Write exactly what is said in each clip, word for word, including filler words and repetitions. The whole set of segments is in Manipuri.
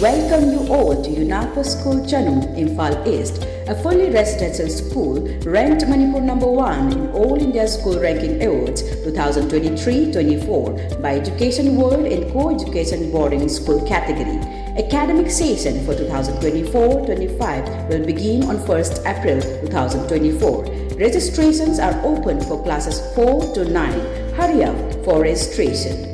Welcome you all to UNAPA School Chanu, Imphal East, a fully residential school ranked Manipur number one in All India School Ranking Awards twenty twenty-three twenty-four by Education World in Co-Education Boarding School category. Academic session for twenty twenty-four twenty-five will begin on first April twenty twenty-four. Registrations are open for classes four to nine. Hurry up for registration.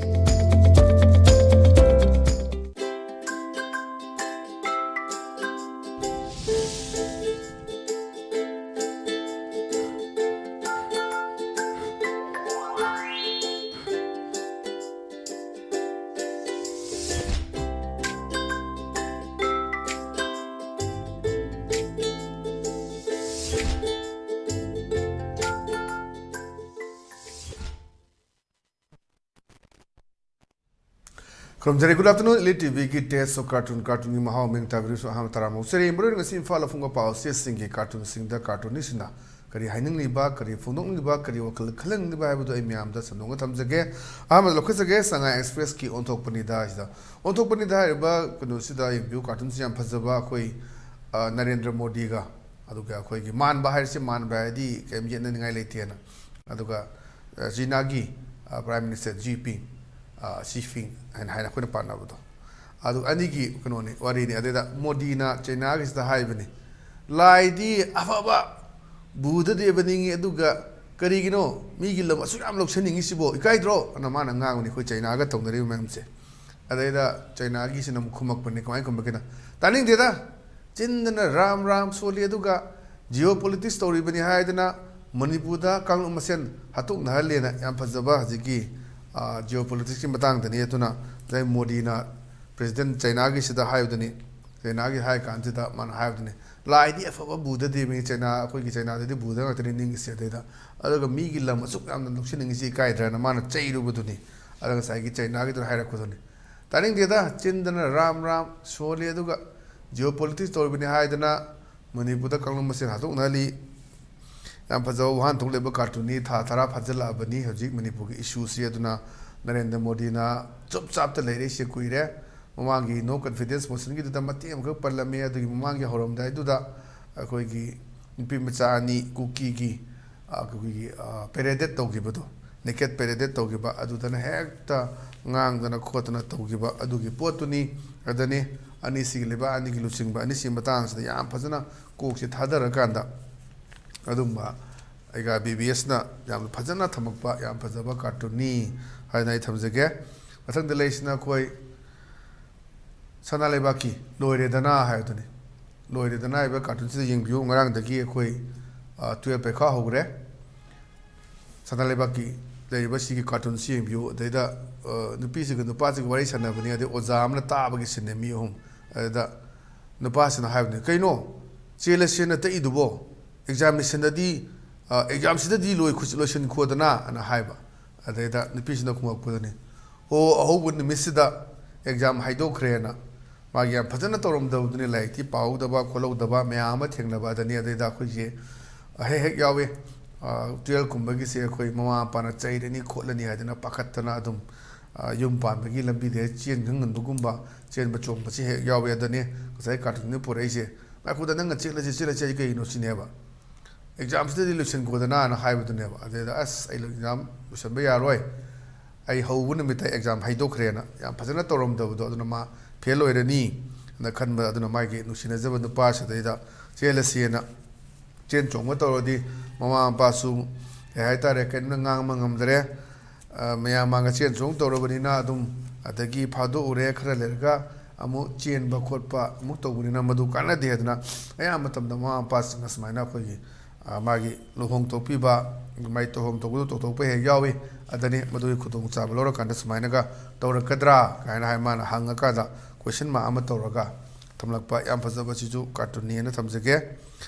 ꯈꯨꯔꯨꯝꯖꯔꯤ꯫ Good afternoon, Elite ꯇꯤꯚꯤꯒꯤ Taste of Cartoon, ꯀꯥꯔꯇꯨꯟꯒꯤ ꯃꯍꯥꯎ ꯃꯤꯡ ꯇꯥꯕꯤꯔꯤꯕꯁꯨ ꯑꯍꯥꯟꯕ ꯇꯔꯥꯝꯅ ꯑꯣꯛꯆꯔꯤ꯫ ꯃꯔꯨꯑꯣꯏꯅ ꯉꯁꯤ ꯏꯝꯐꯥꯜꯗ ꯐꯣꯡꯕ ꯄꯥꯎꯆꯦꯁꯤꯡꯒꯤ ꯀꯥꯔꯇꯨꯟꯁꯤꯡꯗ ꯀꯥꯔꯇꯨꯟꯅꯤꯁꯤꯡꯅ ꯀꯔꯤ ꯍꯥꯏꯅꯤꯡꯂꯤꯕ, ꯀꯔꯤ ꯐꯣꯡꯗꯣꯛꯅꯤꯡꯂꯤꯕ, ꯀꯔꯤ ꯋꯥꯈꯜ ꯈꯜꯍꯟꯅꯤꯡꯂꯤꯕ ꯍꯥꯏꯕꯗꯨ ꯑꯩ ꯃꯌꯥꯝꯗ ꯁꯟꯗꯣꯛꯅ ꯊꯝꯖꯒꯦ꯫ ꯑꯍꯥꯟꯕꯗ ꯂꯧꯈꯠꯆꯒꯦ, ꯁꯉꯥꯏ ꯑꯦꯛꯁꯄ꯭ꯔꯦꯁꯀꯤ ꯑꯣꯟꯊꯣꯛꯄꯅꯤꯗ ꯍꯥꯏꯁꯤꯗ꯫ ꯑꯣꯟꯊꯣꯛꯄꯅꯤꯗ ꯍꯥꯏꯔꯤꯕ ꯀꯩꯅꯣꯁꯤꯗ ꯌꯦꯡꯕꯤꯌꯨ, ꯀꯥꯔꯇꯨꯟꯁꯤ ꯌꯥꯝ ꯐꯖꯕ, ꯑꯩꯈꯣꯏ, ꯑ, ꯅꯔꯦꯟꯗ꯭ꯔ ꯃꯣꯗꯤꯒ, ꯑꯗꯨꯒ ꯑꯩꯈꯣꯏꯒꯤ ꯃꯥꯟꯕ ꯍꯥꯏꯔꯤꯁꯦ, ꯃꯥꯟꯕ ꯍꯥꯏꯗꯤ ꯀꯔꯤꯝ ꯌꯦꯠꯅꯅꯤꯡꯉꯥꯏ ꯂꯩꯇꯦꯅ꯫ ꯑꯗꯨꯒ, ꯑ, ꯆꯤꯅꯥꯒꯤ, ꯑ, Prime Minister ꯖꯤ ꯄꯤꯡ, ꯑ, ꯁꯤ ꯐꯤꯡ ꯍꯥꯏꯅ, ꯍꯥꯏꯅ ꯑꯩꯈꯣꯏꯅ ꯄꯥꯟꯅꯕꯗꯣ꯫ ꯑꯗꯨ ꯑꯅꯤꯒꯤ ꯀꯩꯅꯣꯅꯤ, ꯋꯥꯔꯤꯅꯤ꯫ ꯑꯗꯩꯗ ꯃꯣꯗꯤꯅ ꯆꯩꯅꯥꯒꯤꯁꯤꯗ ꯍꯥꯏꯕꯅꯤ, "ꯂꯥꯏꯗꯤ ꯑꯐꯕ ꯕꯨꯙ ꯗꯦꯕꯅꯤꯡꯉꯤ, ꯑꯗꯨꯒ ꯀꯔꯤꯒꯤꯅꯣ ꯃꯤꯒꯤ ꯂꯝ ꯑꯁꯨꯛ ꯌꯥꯝ ꯂꯧꯁꯟꯅꯤꯡꯉꯤꯁꯤꯕꯣ? ꯏꯀꯥꯏꯗ꯭ꯔꯣ?" ꯑꯅ ꯃꯥꯅ ꯉꯥꯡꯕꯅꯤ, ꯑꯩꯈꯣꯏ ꯆꯩꯅꯥꯒ ꯇꯧꯅꯔꯤꯕ ꯃꯌꯥꯝꯁꯦ꯫ ꯑꯗꯩꯗ ꯆꯩꯅꯥꯒꯤꯁꯤꯅ ꯑꯃꯨꯛ ꯈꯨꯝꯃꯛꯄꯅꯤ, ꯀꯃꯥꯏꯅ ꯈꯨꯝꯃꯛꯀꯦꯅ, "ꯇꯥꯅꯤꯡꯗꯦꯗ, ꯆꯤꯟꯗꯅ ꯔꯥꯝ ꯔꯥꯝ ꯁꯣꯜꯂꯤ, ꯑꯗꯨꯒ ꯖꯤꯑꯣ ꯄꯣꯂꯤꯇꯤꯛꯁ ꯇꯧꯔꯤꯕꯅꯤ ꯍꯥꯏꯗꯅ ꯃꯅꯤꯄꯨꯔꯗ ꯀꯥꯡꯂꯨꯞ ꯃꯁꯦꯟ ꯍꯥꯠꯇꯣꯛꯅꯍꯜꯂꯦꯅ", ꯌꯥꯝ ꯐꯖꯕ ꯍꯧꯖꯤꯛꯀꯤ, ꯑ, ꯖꯤꯑꯣ ꯄꯣꯂꯤꯇꯤꯛꯁꯀꯤ ꯃꯇꯥꯡꯗꯅꯤ꯫ ꯑꯗꯨꯅ ꯉꯁꯥꯏ ꯃꯣꯗꯤꯅ ꯄ꯭ꯔꯦꯁꯤꯗꯦꯟ ꯆꯩꯅꯥꯒꯤꯁꯤꯗ ꯍꯥꯏꯕꯗꯨꯅꯤ, ꯆꯩꯅꯥꯒꯤ ꯍꯥꯏ ꯀꯥꯟꯁꯤꯗ ꯃꯥꯅ ꯍꯥꯏꯕꯗꯨꯅꯤ, "ꯂꯥꯏꯗꯤ ꯑꯐꯕ ꯕꯨꯙ ꯗꯦꯕꯅꯤ, ꯆꯩꯅꯥ, ꯑꯩꯈꯣꯏꯒꯤ ꯆꯩꯅꯥꯗꯗꯤ ꯕꯨꯙ ꯉꯥꯛꯇꯅꯤ ꯅꯤꯡꯉꯤꯁꯦ, ꯑꯗꯩꯗ ꯑꯗꯨꯒ ꯃꯤꯒꯤ ꯂꯝ ꯑꯁꯨꯛ ꯌꯥꯝꯅ ꯂꯧꯁꯤꯟꯅꯤꯡꯉꯤꯁꯤ ꯏꯀꯥꯏꯗ꯭ꯔꯅ" ꯃꯥꯅ ꯆꯩꯔꯨꯕꯗꯨꯅꯤ꯫ ꯑꯗ ꯉꯁꯥꯏꯒꯤ ꯆꯩꯅꯥꯒꯤꯗꯨꯅ ꯍꯥꯏꯔꯛꯄꯗꯨꯅꯤ, "ꯇꯥꯅꯤꯡꯗꯦꯗ, ꯆꯤꯟꯗꯅ ꯔꯥꯝ ꯔꯥꯝ ꯁꯣꯜꯂꯤ, ꯑꯗꯨꯒ ꯖꯤꯑꯣ ꯄꯣꯂꯤꯇꯤꯛꯁ ꯇꯧꯔꯤꯕꯅꯤ ꯍꯥꯏꯗꯅ ꯃꯅꯤꯄꯨꯔꯗ ꯀꯥꯡꯂꯨꯞ ꯃꯁꯦꯟ ꯍꯥꯠꯇꯣꯛꯅꯍꯜꯂꯤ"꯫ ꯌꯥꯝ ꯐꯖꯕ ꯋꯥꯍꯟꯊꯣꯛ ꯂꯩꯕ ꯀꯥꯔꯇꯨꯟꯅꯤ꯫ ꯊꯥ ꯇꯔꯥ ꯐꯥꯖꯤꯜꯂꯛꯑꯕꯅꯤ ꯍꯧꯖꯤꯛ ꯃꯅꯤꯄꯨꯔꯒꯤ ꯏꯁꯨꯁꯤ꯫ ꯑꯗꯨꯅ ꯅꯔꯦꯟꯗ꯭ꯔ ꯃꯣꯗꯤꯅ ꯆꯨꯞ ꯆꯥꯞꯇ ꯂꯩꯔꯛꯏꯁꯦ ꯀꯨꯏꯔꯦ꯫ ꯃꯃꯥꯡꯒꯤ no confidence motionꯒꯤꯗꯨꯗ ꯃꯇꯦꯛ ꯑꯃꯈꯛ ꯄꯜꯂꯝꯃꯤ꯫ ꯑꯗꯨꯒꯤ ꯃꯃꯥꯡꯒꯤ ꯍꯧꯔꯝꯗꯥꯏꯗꯨꯗ ꯑꯩꯈꯣꯏꯒꯤ ꯅꯨꯄꯤ ꯃꯆꯥ ꯑꯅꯤ ꯀꯨꯀꯤꯒꯤ, ꯑ, ꯑꯩꯈꯣꯏꯒꯤ, ꯑ, paraded ꯇꯧꯈꯤꯕꯗꯣ, naked paraded ꯇꯧꯈꯤꯕ, ꯑꯗꯨꯗꯅ ꯍꯦꯛꯇ ꯉꯥꯡꯗꯅ ꯈꯣꯠꯇꯅ ꯇꯧꯈꯤꯕ ꯑꯗꯨꯒꯤ ꯄꯣꯠꯇꯨꯅꯤ꯫ ꯑꯗꯨꯅꯤ ꯑꯅꯤꯁꯤꯒꯤ, ꯂꯩꯕꯥꯛ ꯑꯅꯤꯒꯤ ꯂꯨꯆꯤꯡꯕ ꯑꯅꯤꯁꯤꯒꯤ ꯃꯇꯥꯡꯁꯤꯗ ꯌꯥꯝ ꯐꯖꯅ ꯀꯣꯛꯁꯦ ꯊꯥꯗꯔꯀꯥꯟꯗ ꯑꯗꯨꯝꯕ ꯑꯩꯒ ꯕꯤ ꯕꯤ ꯑꯦꯁꯅ ꯌꯥꯝ ꯐꯖꯅ ꯊꯝꯃꯛꯄ ꯌꯥꯝ ꯐꯖꯕ cartoonꯅꯤ ꯍꯥꯏꯅ ꯑꯩ ꯊꯝꯖꯒꯦ꯫ ꯃꯊꯪꯗ ꯂꯩꯔꯤꯁꯤꯅ ꯑꯩꯈꯣꯏ ꯁꯅꯥ ꯂꯩꯕꯥꯛꯀꯤ ꯂꯣꯏꯔꯦꯗꯅ ꯍꯥꯏꯕꯗꯨꯅꯤ꯫ ꯂꯣꯏꯔꯦꯗꯅ ꯍꯥꯏꯕ cartoonꯁꯤꯗ ꯌꯦꯡꯕꯤꯌꯨ꯫ ꯉꯔꯥꯡꯗꯒꯤ ꯑꯩꯈꯣꯏ, ꯑ, twelve ꯄꯩꯈꯥ ꯍꯧꯈ꯭ꯔꯦ꯫ ꯁꯅꯥ ꯂꯩꯕꯥꯛꯀꯤ ꯂꯩꯔꯤꯕ ꯁꯤꯒꯤ cartoonꯁꯤ ꯌꯦꯡꯕꯤꯌꯨ꯫ ꯑꯗꯩꯗ, ꯑ, ꯅꯨꯄꯤꯁꯤꯒ ꯅꯨꯄꯥꯁꯤꯒ ꯋꯥꯔꯤ ꯁꯥꯟꯅꯕꯅꯤ, ꯑꯗꯩ ꯑꯣꯖꯥ ꯑꯃꯅ ꯇꯥꯕꯒꯤ ꯁꯤꯟꯅꯦ, ꯃꯤ ꯑꯍꯨꯝ꯫ ꯑꯗꯨꯗ ꯅꯨꯄꯥꯁꯤꯅ ꯍꯥꯏꯕꯅꯤ, "ꯀꯩꯅꯣ, ꯆꯦꯜꯂꯁꯦꯅ ꯇꯛꯏꯗꯨꯕꯣ? Examinationꯗꯗꯤ, ꯑ, examꯁꯤꯗꯗꯤ ꯂꯣꯏ-, ꯂꯣꯏꯁꯤꯟꯈꯣꯗꯅ" ꯑꯅ ꯍꯥꯏꯕ꯫ ꯑꯗꯩꯗ ꯅꯨꯄꯤꯁꯤꯅ ꯈꯨꯝꯃꯛꯄꯗꯅꯤ, "ꯑꯣ, ꯑꯍꯧꯕ ꯅꯨꯃꯤꯠꯁꯤꯗ exam ꯍꯥꯏꯗꯣꯛꯈ꯭ꯔꯦꯅ, ꯃꯥꯒꯤ ꯌꯥꯝ ꯐꯖꯅ ꯇꯧꯔꯝꯗꯕꯗꯨꯅꯤ, ꯂꯥꯏꯔꯤꯛꯇꯤ ꯄꯥꯍꯧꯗꯕ ꯈꯣꯠꯍꯧꯗꯕ ꯃꯌꯥꯝ ꯑꯃ ꯊꯦꯡꯅꯕ ꯑꯗꯅꯤ꯫ ꯑꯗꯩꯗ ꯑꯩꯈꯣꯏꯁꯦ ꯍꯦꯛ ꯍꯦꯛ ꯌꯥꯎꯏ, twelve ꯀꯨꯝꯕꯒꯤꯁꯦ ꯑꯩꯈꯣꯏ ꯃꯃꯥ ꯃꯄꯥꯅ ꯆꯩꯔꯅꯤ ꯈꯣꯠꯂꯅꯤ ꯍꯥꯏꯗꯅ ꯄꯥꯈꯠꯇꯅ ꯑꯗꯨꯝ, ꯑ, ꯌꯨꯝ ꯄꯥꯟꯕꯒꯤ ꯂꯝꯕꯤꯗ ꯍꯦꯛ ꯆꯦꯟ ꯈꯪꯍꯟꯕꯒꯨꯝꯕ, ꯆꯦꯟꯕ ꯆꯣꯡꯕꯁꯤ ꯍꯦꯛ ꯌꯥꯎꯏ꯫ ꯑꯗꯅꯤ ꯉꯁꯥꯏ cartoonꯅ ꯄꯨꯔꯛꯏꯁꯦ, ꯉꯥꯏꯈꯣꯗ, ꯅꯪꯅ ꯆꯦꯜꯂꯁꯤ ꯆꯦꯜꯂꯁꯤ ꯍꯥꯏꯁꯤ ꯀꯩꯒꯤꯅꯣ ꯁꯤꯅꯦꯕ꯫ Examꯁꯤꯗꯗꯤ ꯂꯣꯏꯁꯤꯟꯈꯣꯗꯅ" ꯍꯥꯏꯕꯗꯨꯅꯦꯕ꯫ ꯑꯗꯨꯗ "ꯑꯁ, ꯑꯩ exam ꯂꯣꯏꯁꯤꯟꯕ ꯌꯥꯔꯣꯏ, ꯑꯩ ꯍꯧꯕ ꯅꯨꯃꯤꯠꯇ exam ꯍꯥꯏꯗꯣꯛꯈ꯭ꯔꯦꯅ" ꯌꯥꯝ ꯐꯖꯅ ꯇꯧꯔꯝꯗꯕꯗꯣ, ꯑꯗꯨꯅ ꯃꯥ fail ꯑꯣꯏꯔꯅꯤ ꯅ ꯈꯟꯕ꯫ ꯑꯗꯨꯅ ꯃꯥꯒꯤ ꯅꯨꯡꯁꯤꯅꯖꯕ ꯅꯨꯄꯥꯁꯤꯗꯩꯗ ꯆꯦꯜꯂꯁꯦꯅ ꯆꯦꯟ ꯆꯣꯡꯕ ꯇꯧꯔꯗꯤ ꯃꯃꯥ ꯃꯄꯥꯁꯨ, ꯀꯩ ꯍꯥꯏꯇꯥꯔꯦ, ꯀꯔꯤꯝꯇ ꯉꯥꯡꯕ ꯉꯝꯗ꯭ꯔꯦ꯫ ꯑ, ꯃꯌꯥꯝ ꯃꯥꯡꯗ ꯆꯦꯟ ꯆꯣꯡ ꯇꯧꯔꯕꯅꯤꯅ ꯑꯗꯨꯝ, ꯑꯗꯒꯤ ꯐꯥꯗꯣꯛꯎꯔꯦ, ꯈꯔ ꯂꯩꯔꯒ ꯑꯃꯨꯛ ꯆꯦꯟꯕ ꯈꯣꯠꯄ ꯑꯃꯨꯛ ꯇꯧꯕꯅꯤꯅ ꯃꯗꯨ ꯀꯥꯟꯅꯗꯦ ꯍꯥꯏꯗꯅ ꯑꯌꯥꯝꯕ ꯃꯇꯝꯗ ꯃꯃꯥ ꯃꯄꯥꯁꯤꯡꯅ ꯁꯨꯃꯥꯏꯅ ꯑꯩꯈꯣꯏꯒꯤ, ꯑ, ꯃꯥꯒꯤ ꯂꯨꯍꯣꯡ ꯊꯣꯛꯄꯤꯕ, ꯃꯥꯏ ꯇꯧꯍꯣꯡ ꯇꯧꯕꯗꯣ ꯇꯧꯊꯣꯛꯄ ꯍꯦꯛ ꯌꯥꯎꯏ꯫ ꯑꯗꯅꯤ ꯃꯗꯨꯒꯤ ꯈꯨꯗꯣꯡꯆꯥꯕ ꯂꯧꯔꯀꯥꯟꯗ ꯁꯨꯃꯥꯏꯅꯒ ꯇꯧꯔꯛꯀꯗ꯭ꯔꯥ ꯀꯥꯏꯅ ꯍꯥꯏ ꯃꯥꯅ ꯍꯪꯉꯀꯥꯟꯗ question mark ꯑꯃ ꯇꯧꯔꯒ ꯊꯝꯂꯛꯄ ꯌꯥꯝ ꯐꯖꯕꯁꯤꯁꯨ cartoonꯅꯦꯅ ꯊꯝꯖꯒꯦ꯫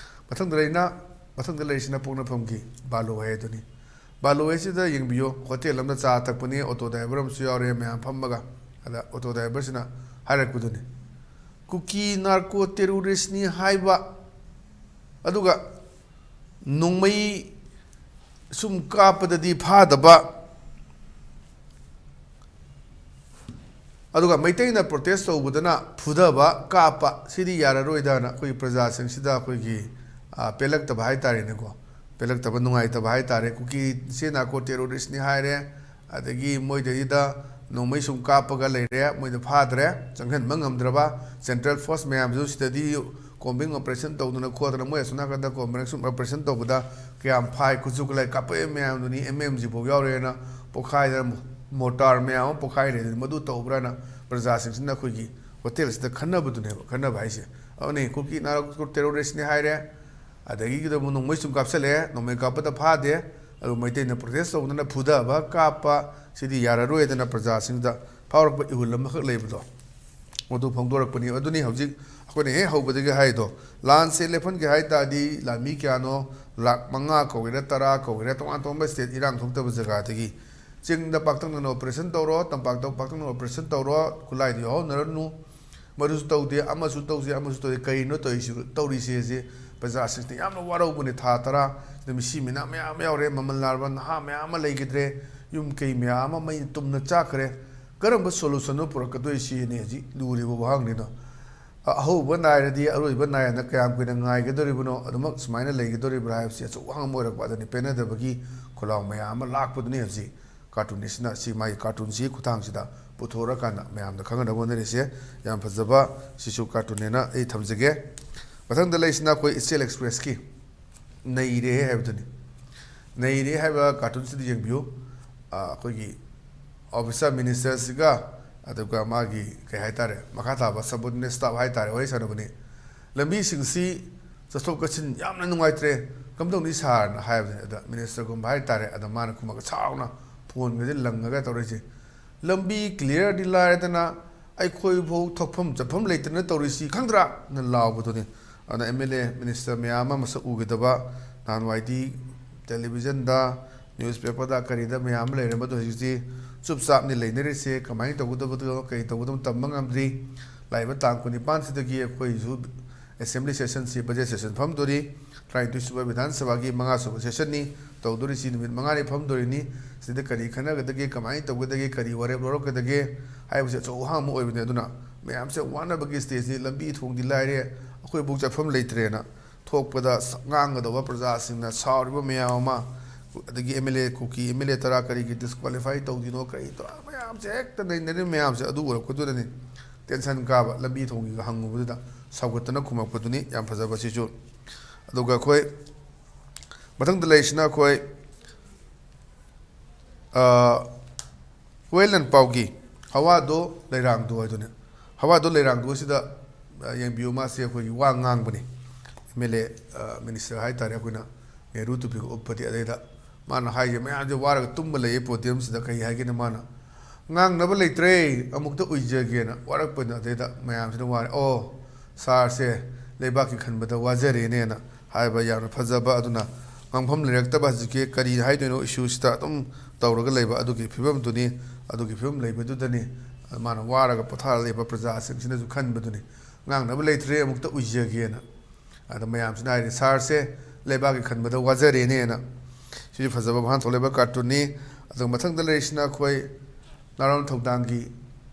ꯃꯊꯪꯗ ꯂꯩꯅ, ꯃꯊꯪꯗ ꯂꯩꯔꯤꯁꯤꯅ ꯄꯣꯛꯅꯐꯝꯒꯤ ꯕꯥꯂꯣ ꯍꯥꯏ ꯑꯗꯨꯅꯤ꯫ ꯕꯥꯂꯣ ꯍꯥꯏꯁꯤꯗ ꯌꯦꯡꯕꯤꯌꯨ, hotel ꯑꯃꯗ ꯆꯥ ꯊꯛꯄꯅꯤ, auto driver ꯑꯃꯁꯨ ꯌꯥꯎꯔꯦ, ꯃꯌꯥꯝ ꯐꯝꯃꯒ꯫ ꯑꯗ auto driverꯁꯤꯅ ꯍꯥꯏꯔꯛꯄꯗꯨꯅꯤ, "ꯀꯨꯀꯤ narco terroristꯅꯤ ꯍꯥꯏꯕ, ꯑꯗꯨꯒ ꯅꯣꯡꯃꯩ ꯁꯨꯝ ꯀꯥꯞꯄꯗꯗꯤ ꯐꯥꯗꯕ, ꯑꯗꯨꯒ ꯃꯩꯇꯩꯅ ꯄ꯭ꯔꯣꯇꯦꯁ ꯇꯧꯕꯗꯅ ꯐꯨꯊꯕ, ꯀꯥꯞꯄ, ꯁꯤꯗꯤ ꯌꯥꯔꯔꯣꯏꯗꯅ ꯑꯩꯈꯣꯏꯒꯤ ꯄ꯭ꯔꯖꯥꯁꯤꯡꯁꯤꯗ ꯑꯩꯈꯣꯏꯒꯤ, ꯑ, ꯄꯦꯜꯂꯛꯇꯕ ꯍꯥꯏꯇꯥꯔꯦꯅꯦꯀꯣ, ꯄꯦꯜꯂꯛꯇꯕ, ꯅꯨꯡꯉꯥꯏꯇꯕ ꯍꯥꯏꯇꯥꯔꯦ꯫ ꯀꯨꯀꯤ ꯏꯆꯤꯜ ꯏꯅꯥꯎ ꯇꯦꯔꯣꯔꯤꯁꯅꯤ ꯍꯥꯏꯔꯦ, ꯑꯗꯒꯤ ꯃꯣꯏꯗꯩꯗ ꯅꯣꯡꯃꯩ ꯁꯨꯝ ꯀꯥꯞꯄꯒ ꯂꯩꯔꯦ, ꯃꯣꯏꯗ ꯐꯥꯗ꯭ꯔꯦ, ꯆꯪꯍꯟꯕ ꯉꯝꯗ꯭ꯔꯕ, ꯁꯦꯟꯇ꯭ꯔꯦꯜ ꯐꯣꯔꯁ ꯃꯌꯥꯝꯁꯨ ꯁꯤꯗꯗꯤ ꯀꯣꯝꯕꯤꯡ ꯑꯣꯄꯔꯦꯁꯟ ꯇꯧꯗꯅ ꯈꯣꯠꯇꯅ, ꯃꯣꯏ ꯑꯁꯣꯝ ꯅꯥꯀꯟꯗ ꯀꯣꯝꯕꯤꯡ ꯑꯣꯄꯔꯦꯁꯟ ꯇꯧꯕꯗ ꯀꯌꯥꯝ ꯐꯥꯏ, ꯈꯨꯠꯁꯨ ꯈꯨꯠꯂꯥꯏ ꯀꯥꯞꯄꯛꯏ ꯃꯌꯥꯝꯗꯨꯅꯤ, ꯑꯦꯝ ꯑꯦꯝ ꯖꯤ ꯐꯥꯎ ꯌꯥꯎꯔꯦꯅ ꯄꯣꯈꯥꯏꯗꯅ, ꯃꯣꯔꯇꯥꯔ ꯃꯌꯥꯝ ꯑꯃ ꯄꯣꯈꯥꯏꯔꯦ꯫ ꯑꯗꯨꯗꯤ ꯃꯗꯨ ꯇꯧꯕ꯭ꯔꯥꯅ ꯄ꯭ꯔꯖꯥꯁꯤꯡꯁꯤꯅ ꯑꯩꯈꯣꯏꯒꯤ ꯍꯣꯇꯦꯜꯁꯤꯗ ꯈꯟꯅꯕꯗꯨꯅꯦꯕ, ꯈꯟꯅꯕ ꯍꯥꯏꯁꯦ꯫ ꯑꯗꯨꯅꯤ ꯀꯨꯀꯤ ꯅꯥꯔꯛ ꯇꯦꯔꯣꯔꯤꯁꯅꯤ ꯍꯥꯏꯔꯦ, ꯑꯗꯒꯤ ꯀꯩꯗꯧꯕ, ꯅꯣꯡꯃꯩ ꯁꯨꯝ ꯀꯥꯞꯁꯤꯜꯂꯛꯑꯦ, ꯅꯣꯡꯃꯩ ꯀꯥꯞꯄꯗ ꯐꯥꯗꯦ, ꯑꯗꯨ ꯃꯩꯇꯩꯅ ꯄ꯭ꯔꯣꯇꯦꯁ ꯇꯧꯗꯅ ꯐꯨꯗꯕ, ꯀꯥꯞꯄ, ꯁꯤꯗꯤ ꯌꯥꯔꯔꯣꯏꯗꯅ ꯄ꯭ꯔꯖꯥꯁꯤꯡꯗ ꯐꯥꯎꯔꯛꯄ ꯏꯍꯨꯜ ꯑꯃꯈꯛ ꯂꯩꯕꯗꯣ, ꯃꯗꯨ ꯐꯣꯡꯗꯣꯔꯛꯄꯅꯤ꯫ ꯑꯗꯨꯅꯤ ꯍꯧꯖꯤꯛ ꯑꯩꯈꯣꯏꯅ ꯍꯦꯛ ꯍꯧꯕꯗꯒꯤ ꯍꯥꯏꯗꯣ, ꯂꯥꯟꯁꯦ ꯂꯦꯞꯍꯟꯒꯦ ꯍꯥꯏ ꯇꯥꯔꯗꯤ ꯂꯥꯟꯃꯤ ꯀꯌꯥꯅꯣ, ꯂꯥꯛ ꯃꯉꯥ ꯀꯧꯒꯦꯔꯥ, ꯇꯔꯥ ꯀꯧꯒꯦꯔꯥ, ꯇꯣꯉꯥꯟ ꯇꯣꯉꯥꯟꯕ ꯁ꯭ꯇꯦꯠ ꯏꯔꯥꯡ ꯊꯣꯛꯇꯕ ꯖꯒꯥꯗꯒꯤ ꯆꯤꯡꯗ ꯄꯥꯛꯇꯛꯅꯅ ꯑꯣꯄꯔꯦꯁꯟ ꯇꯧꯔꯣ, ꯇꯝꯄꯥꯛꯇ ꯄꯥꯛꯇꯛꯅꯅ ꯑꯣꯄꯔꯦꯁꯟ ꯇꯧꯔꯣ, ꯈꯨꯠꯂꯥꯏꯗꯨ ꯌꯥꯎꯍꯟꯅꯔꯅꯨ꯫ ꯃꯗꯨꯁꯨ ꯇꯧꯗꯦ, ꯑꯃꯁꯨ ꯇꯧꯗꯦ, ꯑꯃꯁꯨ ꯇꯧꯗꯦ꯫ ꯀꯔꯤꯅꯣ ꯇꯧꯔꯤꯁꯤ, ꯇꯧꯔꯤꯁꯦ? ꯁꯤ ꯄ꯭ꯔꯖꯥꯁꯤꯡꯁꯤꯅ ꯌꯥꯝꯅ ꯋꯥꯔꯧꯕꯅꯤ꯫ ꯊꯥ ꯇꯔꯥ ꯁꯤꯗ ꯃꯤꯁꯤ ꯃꯤꯅꯥ ꯃꯌꯥꯝ ꯌꯥꯎꯔꯦ, ꯃꯃꯜ ꯂꯥꯔꯕ ꯅꯍꯥ ꯃꯌꯥꯝ ꯑꯃ ꯂꯩꯈꯤꯗ꯭ꯔꯦ, ꯌꯨꯝ ꯀꯩ ꯃꯌꯥꯝ ꯑꯃ ꯃꯩꯅ ꯇꯨꯝꯅ ꯆꯥꯛꯈ꯭ꯔꯦ꯫ ꯀꯔꯝꯕ ꯁꯣꯂꯨꯁꯟꯅꯣ ꯄꯨꯔꯛꯀꯗꯣꯏꯁꯤꯅꯤ ꯍꯧꯖꯤꯛ ꯂꯨꯔꯤꯕ ꯋꯥꯍꯪꯅꯤꯗꯣ꯫ ꯑ-, ꯑꯍꯧꯕ ꯅꯥꯏꯔꯗꯤ ꯑꯔꯣꯏꯕ ꯅꯥꯏꯌꯦꯅ ꯀꯌꯥꯝ ꯀꯨꯏꯅ ꯉꯥꯏꯒꯗꯧꯔꯤꯕꯅꯣ? ꯑꯗꯨꯃꯛ ꯁꯨꯃꯥꯏꯅ ꯂꯩꯒꯗꯧꯔꯤꯕ꯭ꯔꯥ ꯍꯥꯏꯕꯁꯤ ꯑꯆꯧꯕ ꯋꯥꯍꯪ ꯑꯃ ꯑꯣꯏꯔꯛꯄ꯫ ꯑꯗꯨꯅꯤ ꯄꯦꯟꯅꯗꯕꯒꯤ ꯈꯣꯜꯂꯥꯎ ꯃꯌꯥꯝ ꯑꯃ ꯂꯥꯛꯄꯗꯨꯅꯤ ꯍꯧꯖꯤꯛ ꯀꯥꯔꯇꯨꯟ ꯑꯁꯤꯅ, ꯁꯤ ꯃꯥꯒꯤ ꯀꯥꯔꯇꯨꯟꯁꯤꯒꯤ ꯈꯨꯠꯊꯥꯡꯁꯤꯗ ꯄꯨꯊꯣꯔꯀꯥꯟꯗ ꯃꯌꯥꯝꯗ ꯈꯪꯍꯟꯅꯕ ꯍꯣꯠꯅꯔꯤꯁꯦ꯫ ꯌꯥꯝ ꯐꯖꯕ ꯁꯤꯁꯨ ꯀꯥꯔꯇꯨꯟꯅꯦꯅ ꯑꯩ ꯊꯝꯖꯒꯦ꯫ ꯃꯊꯪꯗ ꯂꯩꯁꯤꯅ ꯑꯩꯈꯣꯏ ꯏꯆꯦꯜ ꯑꯦꯛꯁꯄ꯭ꯔꯦꯁꯀꯤ ꯅꯩꯔꯦ ꯍꯥꯏꯕꯗꯨꯅꯤ꯫ ꯅꯩꯔꯦ ꯍꯥꯏꯕ ꯀꯥꯔꯇꯨꯟꯁꯤꯗ ꯌꯦꯡꯕꯤꯌꯨ꯫ ꯑ, ꯑꯩꯈꯣꯏꯒꯤ ꯑꯣꯐꯤꯁꯥꯔ ꯃꯤꯅꯤꯁꯇꯔꯁꯤꯒ, ꯑꯗꯨꯒ ꯃꯥꯒꯤ ꯀꯩ ꯍꯥꯏꯇꯥꯔꯦ, ꯃꯈꯥ ꯊꯥꯕ ꯁꯕꯑꯣꯔꯗꯤꯅꯦꯠ ꯁ꯭ꯇꯥꯐ ꯍꯥꯏꯇꯥꯔꯦ, ꯋꯥꯔꯤ ꯁꯥꯟꯅꯕꯅꯤ꯫ "ꯂꯝꯕꯤꯁꯤꯡꯁꯤ ꯆꯠꯊꯣꯛ ꯆꯠꯁꯤꯟ ꯌꯥꯝꯅ ꯅꯨꯡꯉꯥꯏꯇ꯭ꯔꯦ, ꯀꯝꯗꯧꯅꯤ ꯁꯥꯔꯅ?" ꯍꯥꯏꯕꯅꯤ꯫ ꯑꯗ ꯃꯤꯅꯤꯁꯇꯔꯒꯨꯝꯕ ꯍꯥꯏꯇꯥꯔꯦ, ꯑꯗ ꯃꯥꯅ ꯈꯨꯝꯃꯒ ꯁꯥꯎꯅ ꯐꯣꯟꯒꯁꯦ ꯂꯪꯉꯒ ꯇꯧꯔꯛꯏꯁꯦ, "ꯂꯝꯕꯤ ꯀ꯭ꯂꯤꯌꯥꯔꯗꯤ ꯂꯥꯏꯔꯗꯅ ꯑꯩꯈꯣꯏꯐꯥꯎ ꯊꯣꯛꯐꯝ ꯆꯠꯐꯝ ꯂꯩꯇꯅ ꯇꯧꯔꯤꯁꯤ ꯈꯪꯗ꯭ꯔꯥ?" ꯅ ꯂꯥꯎꯕꯗꯨꯅꯤ꯫ ꯑꯗꯨꯅ ꯑꯦꯝ ꯑꯦꯜ ꯑꯦ, ꯃꯤꯅꯤꯁꯇꯔ ꯃꯌꯥꯝ ꯑꯃ ꯃꯁꯛ ꯎꯈꯤꯗꯕ, ꯅꯍꯥꯟꯋꯥꯏꯗꯤ ꯇꯦꯂꯤꯚꯤꯖꯟꯗ, ꯅ꯭ꯌꯨꯁꯄꯦꯄꯔꯗ, ꯀꯔꯤꯗ ꯃꯌꯥꯝ ꯑꯃ ꯂꯩꯔꯝꯕꯗꯣ ꯍꯧꯖꯤꯛꯇꯤ ꯆꯨꯞ ꯆꯥꯞꯅꯤ ꯂꯩꯅꯔꯤꯁꯦ꯫ ꯀꯃꯥꯏꯅ ꯇꯧꯒꯗꯕꯗꯣ, ꯀꯔꯤ ꯇꯧꯒꯗꯕꯅꯣ ꯇꯝꯕ ꯉꯝꯗ꯭ꯔꯤ꯫ ꯂꯥꯛꯏꯕ ꯇꯥꯡ ꯀꯨꯟꯅꯤꯄꯥꯟꯁꯤꯗꯒꯤ ꯑꯩꯈꯣꯏꯁꯨ ꯑꯦꯁꯦꯝꯕ꯭ꯂꯤ ꯁꯦꯁꯟꯁꯤ ꯕꯖꯦꯠ ꯁꯦꯁꯟ ꯐꯝꯗꯣꯔꯤ꯫ ꯇꯔꯥꯅꯤꯊꯣꯏ ꯁꯨꯕ ꯕꯤꯙꯥꯟ ꯁꯚꯥꯒꯤ ꯃꯉꯥ ꯁꯨꯕ ꯁꯦꯁꯟꯅꯤ꯫ ꯇꯧꯗꯣꯔꯤꯁꯤ ꯅꯨꯃꯤꯠ ꯃꯉꯥꯅꯤ ꯐꯝꯗꯣꯔꯤꯅꯤ꯫ ꯁꯤꯗ ꯀꯔꯤ ꯈꯟꯅꯒꯗꯒꯦ, ꯀꯃꯥꯏꯅ ꯇꯧꯒꯗꯒꯦ, ꯀꯔꯤ ꯋꯥꯔꯦꯞ ꯂꯧꯔꯛꯀꯗꯒꯦ ꯍꯥꯏꯕꯁꯤ ꯑꯆꯧꯕ ꯑꯍꯪꯕ ꯑꯣꯏꯕꯅꯤ꯫ ꯑꯗꯨꯅ ꯃꯌꯥꯝꯁꯦ ꯋꯥꯅꯕꯒꯤ ꯁ꯭ꯇꯦꯖꯅꯤ꯫ ꯂꯝꯕꯤ ꯊꯣꯡꯗꯤ ꯂꯥꯏꯔꯦ, ꯑꯩꯈꯣꯏꯐꯧ ꯆꯠꯐꯝ ꯂꯩꯇ꯭ꯔꯦꯅ ꯊꯣꯛꯄꯗ ꯉꯥꯡꯒꯗꯧꯕ ꯄ꯭ꯔꯖꯥꯁꯤꯡꯅ ꯁꯥꯎꯔꯤꯕ ꯃꯌꯥꯝ ꯑꯃ, ꯑꯗꯒꯤ M L A, Kuki M L A ꯇꯔꯥ ꯀꯔꯤꯒꯤ ꯗꯤꯁꯀ꯭ꯋꯥꯂꯤꯐꯥꯏ ꯇꯧꯗꯣꯏꯅꯣ, ꯀꯔꯤ ꯇꯧ-, ꯃꯌꯥꯝꯁꯦ ꯍꯦꯛꯇ ꯅꯩꯅꯔꯤꯕ ꯃꯌꯥꯝꯁꯦ ꯑꯗꯨ ꯎꯔꯛꯄꯗꯨꯗꯅꯤ ꯇꯦꯟꯁꯟ ꯀꯥꯕ꯫ ꯂꯝꯕꯤ ꯊꯣꯡꯒꯤꯒ ꯍꯪꯉꯨꯕꯗꯨꯗ ꯁꯥꯎꯒꯠꯇꯅ ꯈꯨꯝꯃꯛꯄꯗꯨꯅꯤ ꯌꯥꯝ ꯐꯖꯕꯁꯤꯁꯨ꯫ ꯑꯗꯨꯒ ꯑꯩꯈꯣꯏ ꯃꯊꯪꯗ ꯂꯩꯔꯤꯁꯤꯅ ꯑꯩꯈꯣꯏ, ꯑ, ꯍꯨꯋꯦꯟ ꯂꯥꯟꯄꯥꯎꯒꯤ ꯍꯋꯥꯗꯣ ꯂꯩꯔꯥꯡꯗꯣ ꯍꯥꯏꯗꯨꯅꯤ꯫ ꯍꯋꯥꯗꯣ ꯂꯩꯔꯥꯡꯗꯣ ꯑꯁꯤꯗ, ꯑ, ꯌꯦꯡꯕꯤꯌꯨ, ꯃꯥꯁꯦ ꯑꯩꯈꯣꯏꯒꯤ ꯋꯥ ꯉꯥꯡꯕꯅꯤ꯫ ꯑꯦꯝ ꯑꯦꯜ ꯑꯦ, ꯑ, ꯃꯤꯅꯤꯁꯇꯔ ꯍꯥꯏꯇꯥꯔꯦ, ꯑꯩꯈꯣꯏꯅ ꯅꯦꯍꯔꯨ ꯇꯨꯄꯤꯒ ꯎꯞꯄꯗꯤ꯫ ꯑꯗꯩꯗ ꯃꯥꯅ ꯍꯥꯏꯁꯦ, ꯃꯌꯥꯝꯁꯦ ꯋꯥꯔꯒ ꯇꯨꯝꯕ ꯂꯩꯌꯦ ꯄꯣꯗꯤꯌꯝꯁꯤꯗ꯫ ꯀꯩ ꯍꯥꯏꯒꯦꯅ ꯃꯥꯅ, "ꯉꯥꯡꯅꯕ ꯂꯩꯇ꯭ꯔꯦ, ꯑꯃꯨꯛꯇ ꯎꯏꯖꯒꯦꯅ ꯋꯥꯔꯛꯄꯅ"꯫ ꯑꯗꯩꯗ ꯃꯌꯥꯝꯁꯤꯅ ꯋꯥꯔꯦ꯫ "ꯑꯣ, ꯁꯥꯔꯁꯦ ꯂꯩꯕꯥꯛꯀꯤ ꯈꯟꯕꯗ ꯋꯥꯖꯔꯦꯅꯦꯅ" ꯍꯥꯏꯕ ꯌꯥꯝꯅ ꯐꯖꯕ꯫ ꯑꯗꯨꯅ ꯉꯥꯡꯐꯝ ꯂꯩꯔꯛꯇꯕ ꯍꯧꯖꯤꯛꯀꯤ ꯀꯔꯤ ꯍꯥꯏꯗꯣꯏꯅꯣ, ꯏꯁꯨꯁꯤꯗ ꯑꯗꯨꯝ ꯇꯧꯔꯒ ꯂꯩꯕ ꯑꯗꯨꯒꯤ ꯐꯤꯕꯝꯗꯨꯅꯤ꯫ ꯑꯗꯨꯒꯤ ꯐꯤꯕꯝ ꯂꯩꯕꯗꯨꯗꯅꯤ ꯃꯥꯅ ꯋꯥꯔꯒ ꯄꯣꯊꯥꯔ ꯂꯩꯕ ꯄ꯭ꯔꯖꯥꯁꯤꯡꯁꯤꯅꯁꯨ ꯈꯟꯕꯗꯨꯅꯤ, "ꯉꯥꯡꯅꯕ ꯂꯩꯇ꯭ꯔꯦ, ꯑꯃꯨꯛꯇ ꯎꯏꯖꯒꯦꯅ"꯫ ꯑꯗ ꯃꯌꯥꯝꯁꯤꯅ ꯍꯥꯏꯔꯦ, "ꯁꯥꯔꯁꯦ ꯂꯩꯕꯥꯛꯀꯤ ꯈꯟꯕꯗ ꯋꯥꯖꯔꯦꯅꯦꯅ"꯫ ꯁꯤꯁꯨ ꯐꯖꯕ ꯃꯍꯥꯟ ꯊꯣꯛꯂꯤꯕ ꯀꯥꯔꯇꯨꯟꯅꯤ꯫ ꯑꯗꯨꯒ ꯃꯊꯪꯗ ꯂꯩꯔꯤꯁꯤꯅ ꯑꯩꯈꯣꯏ ꯅꯥꯔꯣꯟ ꯊꯧꯗꯥꯡꯒꯤ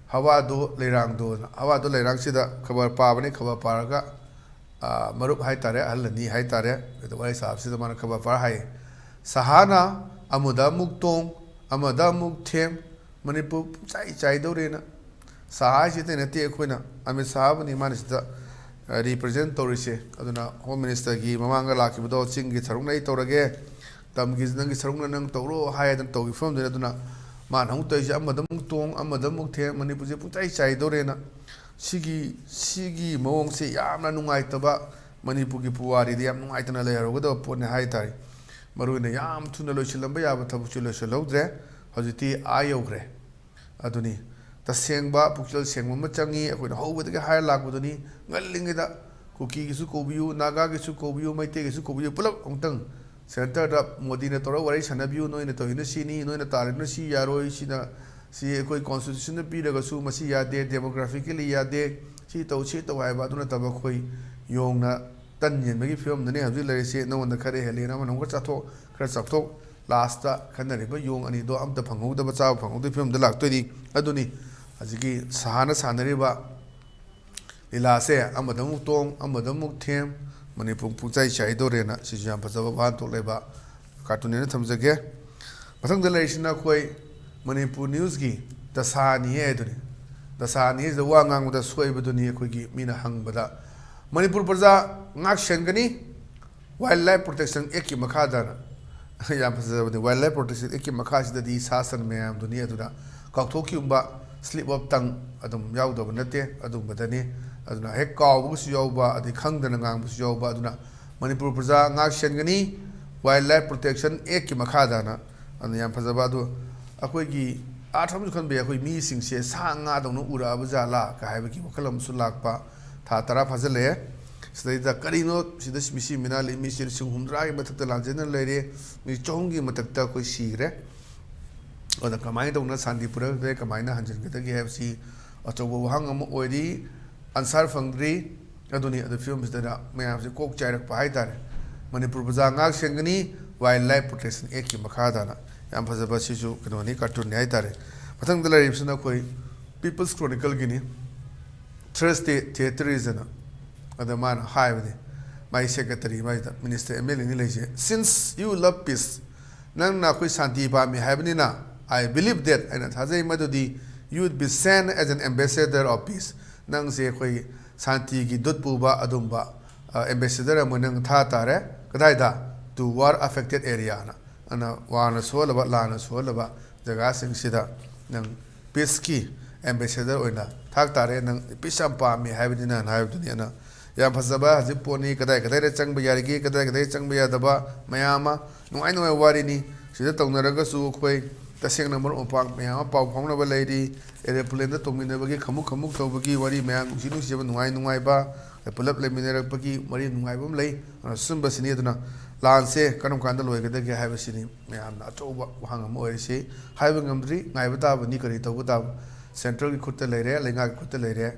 ꯍꯋꯥꯗꯣ ꯂꯩꯔꯥꯡꯗꯣ꯫ ꯍꯋꯥꯗꯣ ꯂꯩꯔꯥꯡꯁꯤꯗ ꯈꯕꯔ ꯄꯥꯕꯅꯤ꯫ ꯈꯕꯔ ꯄꯥꯔꯒ, ꯑ, ꯃꯔꯨꯞ ꯍꯥꯏꯇꯥꯔꯦ, ꯑꯍꯜ ꯑꯅꯤ ꯍꯥꯏꯇꯥꯔꯦ, ꯑꯗꯨ ꯋꯥꯔꯤ ꯁꯥꯕꯁꯤꯗ ꯃꯥꯅ ꯈꯕꯔ ꯄꯥꯔ ꯍꯥꯏꯌꯦ, "ꯁꯍꯥꯅ ꯑꯃꯗ ꯑꯃꯨꯛ ꯇꯣꯡ, ꯑꯃꯗ ꯑꯃꯨꯛ ꯊꯦꯝ, ꯃꯅꯤꯄꯨꯔ ꯄꯨꯡꯆꯥꯏ ꯆꯥꯏꯗꯧꯔꯦꯅ"꯫ ꯁꯍꯥ ꯍꯥꯏꯁꯤ ꯑꯇꯩ ꯅꯠꯇꯦ, ꯑꯩꯈꯣꯏꯅ ꯑꯃꯤꯠ ꯁꯍꯥꯕꯨꯅꯤ ꯃꯥꯅ ꯁꯤꯗ, ꯑ, ꯔꯤꯄ꯭ꯔꯖꯦꯟ ꯇꯧꯔꯤꯁꯦ꯫ ꯑꯗꯨꯅ ꯍꯣꯝ ꯃꯤꯅꯤꯁꯇꯔꯒꯤ ꯃꯃꯥꯡꯗ ꯂꯥꯛꯈꯤꯕꯗꯣ, "ꯆꯤꯡꯒꯤ ꯁꯔꯨꯛꯅ ꯑꯩ ꯇꯧꯔꯒꯦ, ꯇꯝꯒꯤ ꯅꯪꯒꯤ ꯁꯔꯨꯛꯅ ꯅꯪ ꯇꯧꯔꯣ" ꯍꯥꯏꯗꯅ ꯇꯧꯈꯤꯕ ꯐꯤꯕꯝꯗꯨꯅꯤ꯫ ꯑꯗꯨꯅ ꯃꯥꯅ ꯑꯃꯨꯛ ꯇꯧꯔꯤꯁꯦ, "ꯑꯃꯗ ꯑꯃꯨꯛ ꯇꯣꯡ, ꯑꯃꯗ ꯑꯃꯨꯛ ꯊꯦꯝ, ꯃꯅꯤꯄꯨꯔꯁꯦ ꯄꯨꯡꯆꯥꯏ ꯆꯥꯏꯗꯧꯔꯦꯅ"꯫ ꯁꯤꯒꯤ, ꯁꯤꯒꯤ ꯃꯑꯣꯡꯁꯦ ꯌꯥꯝꯅ ꯅꯨꯡꯉꯥꯏꯇꯕ, ꯃꯅꯤꯄꯨꯔꯒꯤ ꯄꯨꯋꯥꯔꯤꯗ ꯌꯥꯝ ꯅꯨꯡꯉꯥꯏꯇꯅ ꯂꯩꯍꯧꯔꯒꯗꯕ ꯄꯣꯠꯅꯤ ꯍꯥꯏꯇꯥꯔꯦ꯫ ꯃꯔꯨꯑꯣꯏꯅ ꯌꯥꯝ ꯊꯨꯅ ꯂꯣꯏꯁꯤꯜꯂꯝꯕ ꯌꯥꯕ ꯊꯕꯛꯁꯨ ꯂꯣꯏꯁꯤꯜꯍꯧꯗ꯭ꯔꯦ꯫ ꯍꯧꯖꯤꯛꯇꯤ ꯑꯥ ꯌꯧꯈ꯭ꯔꯦ꯫ ꯑꯗꯨꯅꯤ, ꯇꯁꯦꯡꯕ ꯄꯨꯛꯆꯦꯜ ꯁꯦꯡꯕ ꯑꯃ ꯆꯪꯉꯤ꯫ ꯑꯩꯈꯣꯏꯅ ꯍꯧꯕꯗꯒꯤ ꯍꯥꯏꯔ ꯂꯥꯛꯄꯗꯨꯅꯤ, ꯉꯜꯂꯤꯉꯩꯗ ꯀꯨꯀꯤꯒꯤꯁꯨ ꯀꯧꯕꯤꯌꯨ, ꯅꯥꯒꯥꯒꯤꯁꯨ ꯀꯧꯕꯤꯌꯨ, ꯃꯩꯇꯩꯒꯤꯁꯨ ꯀꯧꯕꯤꯌꯨ, ꯄꯨꯂꯞ ꯑꯃꯨꯛꯇꯪ ꯁꯦꯟꯇꯔꯗ ꯃꯣꯗꯤꯅ ꯇꯧꯔꯒ ꯋꯥꯔꯤ ꯁꯥꯟꯅꯕꯤꯌꯨ꯫ "ꯅꯣꯏꯅ ꯇꯧꯔꯤꯅ ꯁꯤꯅꯤ, ꯅꯣꯏꯅ ꯇꯥꯜꯂꯤꯅ ꯁꯤ ꯌꯥꯔꯣꯏ, ꯁꯤꯅ, ꯁꯤ ꯑꯩꯈꯣꯏ ꯀꯣꯟꯁꯇꯤꯇ꯭ꯌꯨꯁꯟꯅ ꯄꯤꯔꯒꯁꯨ ꯃꯁꯤ ꯌꯥꯗꯦ, ꯗꯦꯃꯣꯒ꯭ꯔꯥꯐꯤꯀꯦꯂꯤ ꯌꯥꯗꯦ, ꯁꯤ ꯇꯧ, ꯁꯤ ꯇꯧ" ꯍꯥꯏꯕ꯫ ꯑꯗꯨ ꯅꯠꯇꯕ ꯑꯩꯈꯣꯏ ꯌꯣꯡꯅ ꯇꯟ ꯌꯦꯟꯕꯒꯤ ꯐꯤꯕꯝꯗꯅꯤ ꯍꯧꯖꯤꯛ ꯂꯩꯔꯤꯁꯤ꯫ ꯅꯉꯣꯟꯗ ꯈꯔ ꯍꯦꯜꯂꯦꯅ ꯑꯃꯅ ꯑꯃꯨꯛꯀ ꯆꯥꯊꯣꯛ, ꯈꯔ ꯆꯥꯊꯣꯛ, ꯂꯥꯁꯇ ꯈꯟꯅꯔꯤꯕ ꯌꯣꯡ ꯑꯅꯤꯗꯣ ꯑꯝꯇ ꯐꯪꯍꯧꯗꯕ, ꯆꯥꯕ ꯐꯪꯍꯧꯗꯕ ꯐꯤꯕꯝꯗ ꯂꯥꯛꯇꯣꯏꯅꯤ꯫ ꯑꯗꯨꯅꯤ ꯍꯧꯖꯤꯛꯀꯤ ꯁꯍꯥꯅ ꯁꯥꯟꯅꯔꯤꯕ ꯂꯤꯂꯥꯁꯦ꯫ ꯑꯃꯗ ꯑꯃꯨꯛ ꯇꯣꯡ, ꯑꯃꯗ ꯑꯃꯨꯛ ꯊꯦꯝ, ꯃꯅꯤꯄꯨꯔ ꯄꯨꯡꯆꯥꯏ ꯆꯥꯏꯗꯧꯔꯦꯅ꯫ ꯁꯤꯁꯨ ꯌꯥꯝ ꯐꯖꯕ ꯋꯥꯍꯟꯊꯣꯛ ꯂꯩꯕ ꯀꯥꯔꯇꯨꯟꯅꯦꯅ ꯊꯝꯖꯒꯦ꯫ ꯃꯊꯪꯗ ꯂꯩꯔꯤꯁꯤꯅ ꯑꯩꯈꯣꯏ ꯃꯅꯤꯄꯨꯔ ꯅ꯭ꯌꯨꯁꯀꯤ ꯗꯁꯥꯅꯤ ꯍꯥꯏꯗꯨꯅꯤ꯫ ꯗꯁꯥꯅꯤ ꯍꯥꯏꯁꯤꯗ ꯋꯥ ꯉꯥꯡꯕꯗ ꯁꯣꯏꯕꯗꯨꯅꯤ꯫ ꯑꯩꯈꯣꯏꯒꯤ ꯃꯤꯅ ꯍꯪꯕꯗ ꯃꯅꯤꯄꯨꯔ ꯄ꯭ꯔꯖꯥ ꯉꯥꯛ ꯁꯦꯟꯒꯅꯤ, ꯋꯥꯏꯜ ꯂꯥꯏꯐ ꯄ꯭ꯔꯣꯇꯦꯛꯁꯟ ꯑꯦꯛꯀꯤ ꯃꯈꯥꯗꯅ꯫ ꯌꯥꯝ ꯐꯖꯕꯅꯤ꯫ ꯋꯥꯏꯜ ꯂꯥꯏꯐ ꯄ꯭ꯔꯣꯇꯦꯛꯁꯟ ꯑꯦꯛꯀꯤ ꯃꯈꯥꯁꯤꯗꯗꯤ ꯁꯥ ꯁꯟ ꯃꯌꯥꯝꯗꯨꯅꯤ꯫ ꯑꯗꯨꯅ ꯀꯥꯎꯊꯣꯛꯈꯤꯕ, ꯁ꯭ꯂꯤꯞ ꯑꯣꯐ ꯇꯪ ꯑꯗꯨꯝ ꯌꯥꯎꯗꯕ ꯅꯠꯇꯦ, ꯑꯗꯨꯝꯕꯗꯅꯤ꯫ ꯑꯗꯨꯅ ꯍꯦꯛ ꯀꯥꯎꯕꯒꯁꯨ ꯌꯥꯎꯕ, ꯑꯗꯩ ꯈꯪꯗꯅ ꯉꯥꯡꯕꯁꯨ ꯌꯥꯎꯕ꯫ ꯑꯗꯨꯅ ꯃꯅꯤꯄꯨꯔ ꯄ꯭ꯔꯖꯥ ꯉꯥꯛ ꯁꯦꯟꯒꯅꯤ, ꯋꯥꯏꯜ ꯂꯥꯏꯐ ꯄ꯭ꯔꯣꯇꯦꯛꯁꯟ ꯑꯦꯛꯀꯤ ꯃꯈꯥꯗꯅ꯫ ꯑꯗꯨꯅ ꯌꯥꯝ ꯐꯖꯕ꯫ ꯑꯗꯨ ꯑꯩꯈꯣꯏꯒꯤ ꯑꯥꯔꯊ ꯑꯃꯁꯨ ꯈꯟꯕ ꯌꯥꯏ, ꯑꯩꯈꯣꯏ ꯃꯤꯁꯤꯡꯁꯦ ꯁꯥ ꯉꯥꯗꯧꯅ ꯎꯔꯛꯑꯕ ꯖꯥꯠꯂꯥ ꯀ ꯍꯥꯏꯕꯒꯤ ꯋꯥꯈꯜ ꯑꯃꯁꯨ ꯂꯥꯛꯄ꯫ ꯊꯥ ꯇꯔꯥ ꯐꯥꯖꯤꯜꯂꯛꯑꯦ꯫ ꯁꯤꯗꯩꯗ ꯀꯔꯤꯅꯣ ꯁꯤꯗ ꯃꯤꯁꯤ ꯃꯤꯅꯥ ꯂꯩ, ꯃꯤꯁꯤ ꯂꯤꯁꯤꯡ ꯍꯨꯝꯗ꯭ꯔꯥꯒꯤ ꯃꯊꯛꯇ ꯂꯥꯟꯖꯦꯟꯅ ꯂꯩꯔꯦ, ꯃꯤ ꯆꯍꯨꯝꯒꯤ ꯃꯊꯛꯇ ꯑꯩꯈꯣꯏ ꯁꯤꯈ꯭ꯔꯦ꯫ ꯑꯗ ꯀꯃꯥꯏꯅ ꯇꯧꯅ ꯁꯥꯟꯇꯤ ꯄꯨꯔꯛꯀꯗꯒꯦ, ꯀꯃꯥꯏꯅ ꯍꯟꯖꯤꯟꯒꯗꯒꯦ ꯍꯥꯏꯕꯁꯤ ꯑꯆꯧꯕ ꯋꯥꯍꯪ ꯑꯃ ꯑꯣꯏꯔꯤ꯫ ꯑꯟꯁꯥꯔ ꯐꯪꯗ꯭ꯔꯤ꯫ ꯑꯗꯨꯅꯤ, ꯑꯗꯨ ꯐꯤꯕꯝꯁꯤꯗ ꯃꯌꯥꯝꯁꯦ ꯀꯣꯛ ꯆꯥꯏꯔꯛꯄ ꯍꯥꯏꯇꯥꯔꯦ꯫ ꯃꯅꯤꯄꯨꯔ ꯄ꯭ꯔꯖꯥ ꯉꯥꯛ ꯁꯦꯟꯒꯅꯤ, ꯋꯥꯏꯜ ꯂꯥꯏꯐ ꯄ꯭ꯔꯣꯇꯦꯛꯁꯟ ꯑꯦꯛꯀꯤ ꯃꯈꯥꯗꯅ꯫ ꯌꯥꯝ ꯐꯖꯕ ꯁꯤꯁꯨ ꯀꯩꯅꯣꯅꯤ, ꯀꯥꯔꯇꯨꯟꯅꯤ ꯍꯥꯏꯇꯥꯔꯦ꯫ ꯃꯊꯪꯗ ꯂꯩꯔꯤꯕꯁꯤꯅ ꯑꯩꯈꯣꯏ ꯄꯤꯄꯜꯁ ꯀ꯭ꯔꯣꯅꯤꯀꯜꯒꯤꯅꯤ꯫ ꯊꯔꯁꯗꯦ ꯊꯤꯌꯦꯇꯔꯤꯁ ꯑꯅ꯫ ꯑꯗ ꯃꯥꯅ ꯍꯥꯏꯕꯅꯤ, ꯃꯥꯒꯤ ꯁꯦꯀ꯭ꯔꯦꯇꯔꯤ, ꯃꯥꯒꯤꯗ ꯃꯤꯅꯤꯁꯇꯔ ꯑꯦꯝ ꯑꯦꯜ ꯑꯦꯅꯤ ꯂꯩꯁꯦ, "Since you love peace, ꯅꯪꯅ ꯑꯩꯈꯣꯏ ꯁꯥꯟꯇꯤ ꯄꯥꯝꯃꯤ ꯍꯥꯏꯕꯅꯤꯅ, I believe that, ꯑꯩꯅ ꯊꯥꯖꯩ ꯃꯗꯨꯗꯤ, you would be sent as an ambassador of peace, ꯅꯪꯁꯦ ꯑꯩꯈꯣꯏ ꯁꯥꯟꯇꯤꯒꯤ ꯗꯨꯠ ꯄꯨꯕ ꯑꯗꯨꯝꯕ ꯑꯦꯝꯕꯦꯁꯦꯗꯔ ꯑꯃ ꯅꯪ ꯊꯥ ꯇꯥꯔꯦ꯫ ꯀꯗꯥꯏꯗ? To war affected area ꯑꯅ꯫ ꯑꯗꯨꯅ ꯋꯥꯔꯅ ꯁꯣꯛꯍꯜꯂꯕ, ꯂꯥꯟꯅ ꯁꯣꯛꯍꯜꯂꯕ ꯖꯒꯥꯁꯤꯡꯁꯤꯗ ꯅꯪ ꯄꯤꯁꯀꯤ ꯑꯦꯝꯕꯦꯁꯦꯗꯔ ꯑꯣꯏꯅ ꯊꯥꯛ ꯇꯥꯔꯦ꯫ ꯅꯪ ꯄꯤꯁ ꯌꯥꯝ ꯄꯥꯝꯃꯤ ꯍꯥꯏꯕꯅꯤꯅ" ꯍꯥꯏꯕꯗꯨꯅꯤ꯫ ꯑꯗꯨꯅ ꯌꯥꯝ ꯐꯖꯕ ꯍꯧꯖꯤꯛ ꯄꯣꯠꯅꯤ꯫ ꯀꯗꯥꯏ ꯀꯗꯥꯏꯗ ꯆꯪꯕ ꯌꯥꯔꯤꯒꯦ, ꯀꯗꯥꯏ ꯀꯗꯥꯏꯗ ꯆꯪꯕ ꯌꯥꯗꯕ ꯃꯌꯥꯝ ꯑꯃ, ꯅꯨꯡꯉꯥꯏ ꯅꯨꯡꯉꯥꯏꯕ ꯋꯥꯔꯤꯅꯤ꯫ ꯁꯤꯗ ꯇꯧꯅꯔꯒꯁꯨ ꯑꯩꯈꯣꯏ ꯇꯁꯦꯡꯅ ꯃꯔꯨꯞ ꯃꯄꯥꯡ ꯃꯌꯥꯝ ꯑꯃ ꯄꯥꯎ ꯐꯥꯎꯅꯕ ꯂꯩꯔꯤ꯫ ꯑꯦꯔꯣꯄ꯭ꯂꯦꯟꯗ ꯇꯣꯡꯃꯤꯟꯅꯕꯒꯤ, ꯈꯃꯨꯛ ꯈꯃꯨꯛ ꯇꯧꯕꯒꯤ ꯋꯥꯔꯤ ꯃꯌꯥꯝ, ꯅꯨꯡꯁꯤ ꯅꯨꯡꯁꯤꯕ, ꯅꯨꯡꯉꯥꯏ ꯅꯨꯡꯉꯥꯏꯕ, ꯄꯨꯂꯞ ꯂꯩꯃꯤꯟꯅꯔꯛꯄꯒꯤ ꯋꯥꯔꯤ ꯅꯨꯡꯉꯥꯏꯕ ꯑꯃ ꯂꯩ꯫ ꯑꯗꯨꯅ ꯁꯨꯝꯕꯁꯤꯅꯤ꯫ ꯑꯗꯨꯅ ꯂꯥꯟꯁꯦ ꯀꯔꯝ ꯀꯥꯟꯗ ꯂꯣꯏꯒꯗꯒꯦ ꯍꯥꯏꯕꯁꯤꯅꯤ ꯃꯌꯥꯝꯅ ꯑꯆꯧꯕ ꯋꯥꯍꯪ ꯑꯃ ꯑꯣꯏꯔꯤꯁꯤ꯫ ꯍꯥꯏꯕ ꯉꯝꯗ꯭ꯔꯤ, ꯉꯥꯏꯕ ꯇꯥꯕꯅꯤ꯫ ꯀꯔꯤ ꯇꯧꯕ ꯇꯥꯕ? ꯁꯦꯟꯇ꯭ꯔꯦꯜꯒꯤ ꯈꯨꯠꯇ ꯂꯩꯔꯦ, ꯂꯩꯉꯥꯛꯀꯤ ꯈꯨꯠꯇ ꯂꯩꯔꯦ꯫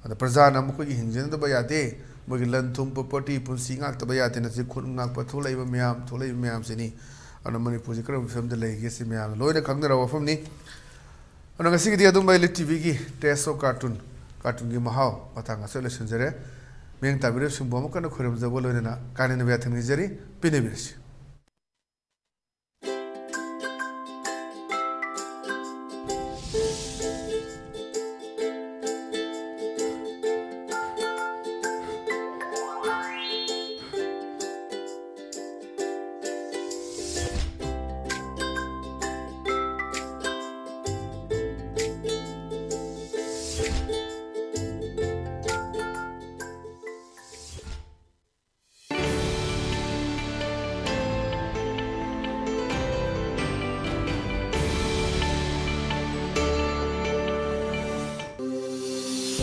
ꯑꯗ ꯄ꯭ꯔꯖꯥꯅ ꯃꯈꯣꯏꯒꯤ ꯍꯤꯡꯖꯅꯗꯕ ꯌꯥꯗꯦ꯫ ꯃꯣꯏꯒꯤ ꯂꯟ ꯊꯨꯝ, property, ꯄꯨꯟꯁꯤ ꯉꯥꯛꯇꯕ ꯌꯥꯗꯦꯅ ꯍꯧꯖꯤꯛ ꯈꯨꯠ ꯉꯥꯛꯄ ꯊꯣꯛꯂꯛꯏꯕ ꯃꯌꯥꯝ, ꯊꯣꯛꯂꯛꯏꯕ ꯃꯌꯥꯝꯁꯤꯅꯤ꯫ ꯑꯗꯨꯅ ꯃꯅꯤꯄꯨꯔꯁꯤ ꯀꯔꯝꯕ ꯐꯤꯕꯝꯗ ꯂꯩꯒꯦ ꯁꯤ ꯃꯌꯥꯝꯅ ꯂꯣꯏꯅ ꯈꯪꯅꯔꯕ ꯋꯥꯐꯝꯅꯤ꯫ ꯑꯗꯨꯅ ꯉꯁꯤꯒꯤꯗꯤ ꯑꯗꯨꯝ ꯑꯩ ꯂꯤꯠ ꯇꯤꯚꯤꯒꯤ Taste of Cartoon, ꯀꯥꯔꯇꯨꯟꯒꯤ ꯃꯍꯥꯎ ꯃꯇꯥꯡ ꯑꯁꯤꯗ ꯂꯣꯏꯁꯤꯟꯖꯔꯦ꯫ ꯃꯤꯠꯌꯦꯡ ꯇꯥꯕꯤꯔꯤꯕꯁꯤꯡꯕꯨ ꯑꯃꯨꯛ ꯍꯟꯅ ꯈꯣꯏꯔꯝꯖꯕ ꯂꯣꯏꯅꯅ ꯀꯥꯏꯅꯅꯕ ꯌꯥꯊꯪ ꯅꯤꯖꯔꯤ꯫ ꯄꯦꯟꯅꯕꯤꯔꯁꯤ꯫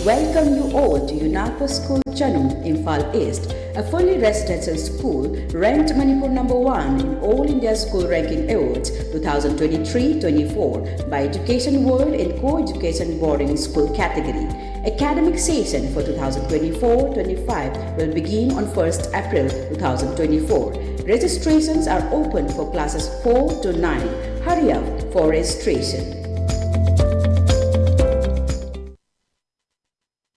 Welcome you all to UNACO School Chanung, Imphal East, a fully residential school ranked Manipur number one in All India School Ranking Awards two thousand twenty-three twenty-four by Education World in Co-Education Boarding School category. Academic session for two thousand twenty-four twenty-five will begin on first April two thousand twenty-four. Registrations are open for classes four to nine. Hurry up for registration.